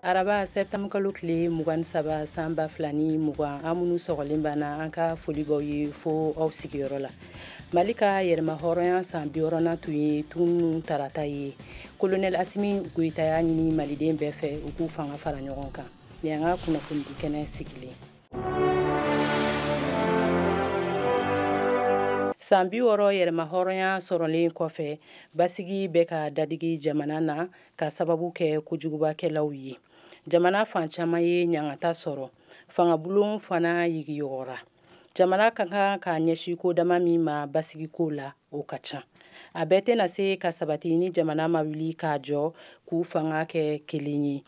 Araba septembre kalo tile 23 san 2020, an minnu sɔgɔlen banna, an ka foli b'aw ye fo aw sigiyɔrɔ la. Mali ka yɛrɛma hɔrɔnya san 60nan tun ye tunu tarata ye. Colonel Assimi Goïta y'a ɲini maliden bɛɛ fɛ u k'u fanga fara ɲɔgɔn kan. Nin y'an ka kunnafonidi kɛnɛ sigilen. San 60 yɛrɛma hɔrɔnya sɔrɔlen kɔfɛ, basigi bɛ ka dadigi jamana na ka sababu kɛ kojugubakɛlaw ye. Jamana fan caman ye ɲangata sɔrɔ, fangabulon fana yigiyɔgɔra. Jamana ka kan ka ɲɛsin ko dama min ma basigiko la, o ka ca. A bɛɛ tɛna se ka sabati ni jamana ma wuli k'a jɔ k'u fanga kɛ kelen ye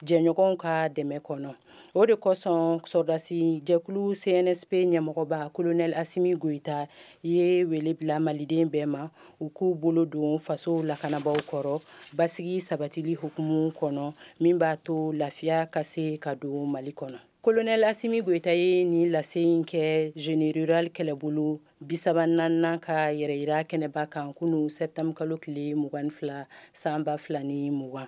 jɛɲɔgɔnw ka dɛmɛ kɔnɔ. O de kosɔn sɔrɔdasi jɛkulu CNSP ɲɛmɔgɔba Colonel Assimi Goïta ye wele bila maliden bɛɛ ma u k'u bolo don faso lakanabaw kɔrɔ basigi sabatili hukumu kɔnɔ min b'a to lafiya ka se ka don Mali kɔnɔ. Colonel Assimi Goïta ye nin lase in kɛ Jeune Rural kɛlɛbolo 34nan ka yɛrɛyira kɛnɛba kan kunu septembre kalo tile 22 san 2020.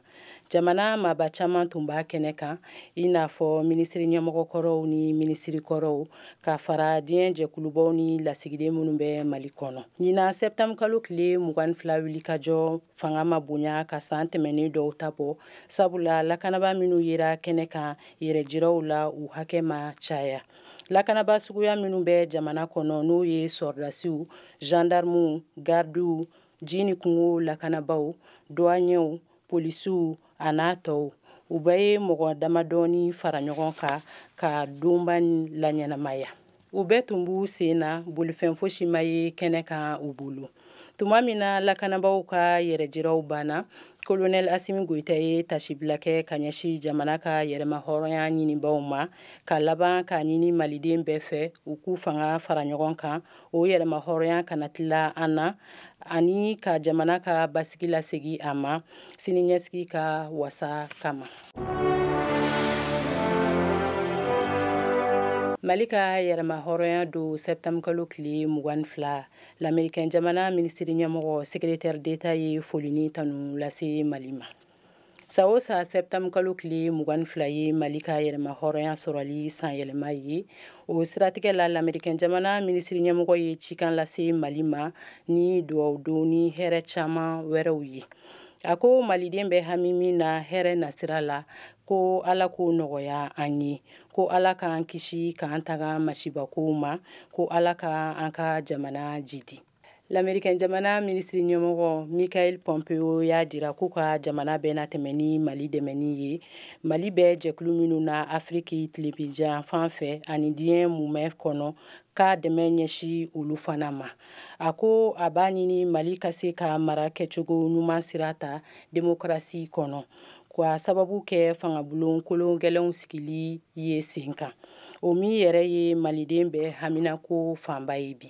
Jamana maaba caman tun b'a kɛnɛ kan, i n'a fɔ minisiri ɲɛmɔgɔkɔrɔw ni minisiri kɔrɔw, ka fara diɲɛ jɛkulubaw ni lasigiden minnu bɛ Mali kɔnɔ. Ɲinan septembre kalo tile 22 wulikajɔ fanga ma bonya ka san tɛmɛnen dɔw ta bɔ, sabula lakanaba minnu yera kɛnɛ kan yɛrɛjiraw la u hakɛ ma caya. Lakanaba suguya minnu bɛ jamana kɔnɔ n'o ye sɔrɔdasiw, gendarmew, gardiw, ji ni kungo lakanabaw, douaniers, polisiw a n'a tɔw, u bɛɛ ye mɔgɔ damadɔni fara ɲɔgɔn kan ka donba laɲɛnamaya. U bɛɛ tun b'u sen na, bolifɛn fosi ma ye kɛnɛ kan u bolo. Tuma min na lakanabaw ka yɛrɛjiraw banna, Colonel Assimi Goïta ye tasibila kɛ ka ɲɛsin jamana ka yɛrɛma hɔrɔnya ɲinibaw ma, ka laban k'a ɲini maliden bɛɛ fɛ u k'u fanga fara ɲɔgɔn kan o yɛrɛma hɔrɔnya kana tila an na, ani ka jamana ka basigi lasegin a ma siniɲɛsigi ka wasa kama. Mali ka yɛrɛma hɔrɔnya don septembre kalo tile 22, l'Américain jamana minisiri ɲɛmɔgɔ secrétaire d'État ye foli ni tanu lase Mali ma. San o san septembre kalo tile 22 ye Mali ka yɛrɛma hɔrɔnya sɔrɔli san yɛlɛma ye. O siratigɛ la, l'Américain jamana minisiri ɲɛmɔgɔ ye cikan lase Mali ma ni duwawu don ni hɛrɛ caman wɛrɛw ye. A ko maliden bɛ hami min na hɛrɛ nasira la, ko Ala k'o nɔgɔya an ye, ko Ala k'an kisi k'an taga masibakow ma, ko Ala ka an ka jamana jidi. L'Américain jamana minisiri ɲɛmɔgɔ Michael Pompeo y'a jira k'u ka jamana bɛna tɛmɛ ni Mali dɛmɛni ye. Mali bɛ jɛkulu minnu na Afiriki tilebinjan fan fɛ ani diɲɛ mumɛ kɔnɔ, k'a dɛmɛ ɲɛsin olu fana ma. A ko a b'a ɲini Mali ka se ka mara kɛcogo ɲuman sira ta demokarasi kɔnɔ, k'a sababu kɛ fangabulon kolon gɛlɛnw sigili ye sen kan, o min yɛrɛ ye maliden bɛɛ haminako fanba ye bi.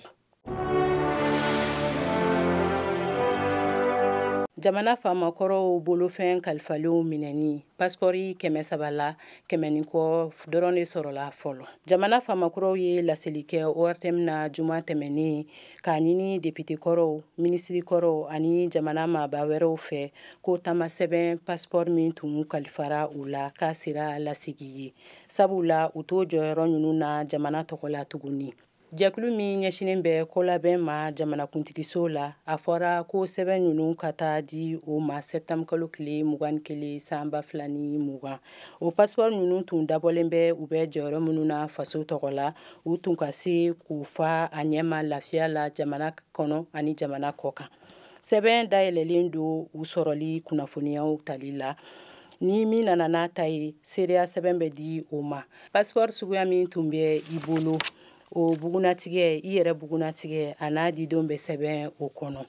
Jamana faamakɔrɔw bolofɛn kalifalenw minɛni, passeport 300 la 100 ni kɔ dɔrɔn de sɔrɔla fɔlɔ. Jamana faamakɔrɔw ye laseli kɛ ORTM na juma tɛmɛnen k'a ɲini député kɔrɔw, minisiri kɔrɔw ani jamana maaba wɛrɛw fɛ ko taamasɛbɛn passeport min tun kalifara u la k'a sera lasegi ye, sabula u t'o jɔyɔrɔ ninnu na jamana tɔgɔ la tuguni. Jɛkulu min ɲɛsinnen bɛ kolabɛn ma jamanakuntigiso la, a fɔra ko sɛbɛn ninnu ka taa di o ma septembre kalo tile 21 san 2020. O passeport ninnu tun dabɔlen bɛ u bɛ jɔyɔrɔ minnu na faso tɔgɔ la, u tun ka se k'u fa a ɲɛma lafiya la jamana kɔnɔ ani jamana kɔ kan. Sɛbɛn dayɛlɛlen don u sɔrɔli kunnafoniyaw tali la. Ni min nana n'a ta ye, seereya sɛbɛn bɛ di o ma. Passeport suguya min tun bɛ i bolo, o bugunatigɛ, i yɛrɛ bugunatigɛ a n'a didenw bɛ sɛbɛn o kɔnɔ.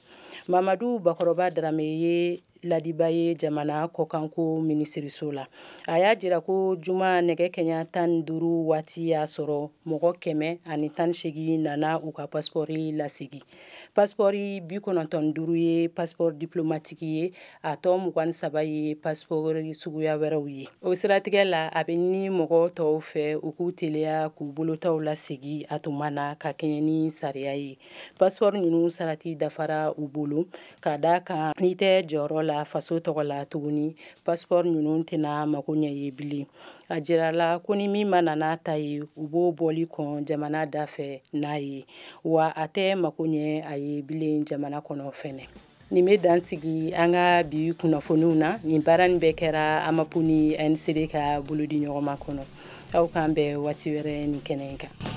Mamadu Bakɔrɔba Darame ye ladiba ye jamana kɔkanko minisiriso la. A y'a jira ko juma nɛgɛ kɛɲɛ 15 waati y'a sɔrɔ mɔgɔ 118 nana u ka passeport lasegi. Passeport 95 ye passeport diplomatique ye, a tɔ 23 ye passeport suguya wɛrɛw ye. O siratigɛ la, a bɛ ɲini mɔgɔ tɔw fɛ u k'u teliya k'u bolotaw lasegi a tuma na ka kɛɲɛ ni sariya ye. Passeport ninnu sarati dafara u bolo ka d'a kan n'i tɛ jɔyɔrɔ la la faso tɔgɔ la tuguni, passeport ninnu tɛna mago ɲɛ ye bilen. A jirala ko ni min ma na n'a ta ye, u b'o bɔli kɔn jamana da fɛ n'a ye, wa a tɛ mago ɲɛ a ye bilen jamana kɔnɔ fɛnɛ. Nin bɛ dan sigi an ka bi kunnafoniw na. Nin baara nin bɛɛ kɛra AMAP ni ANCD ka bolodi ɲɔgɔnma kɔnɔ. Aw k'an bɛn waati wɛrɛ nin kɛnɛ in kan.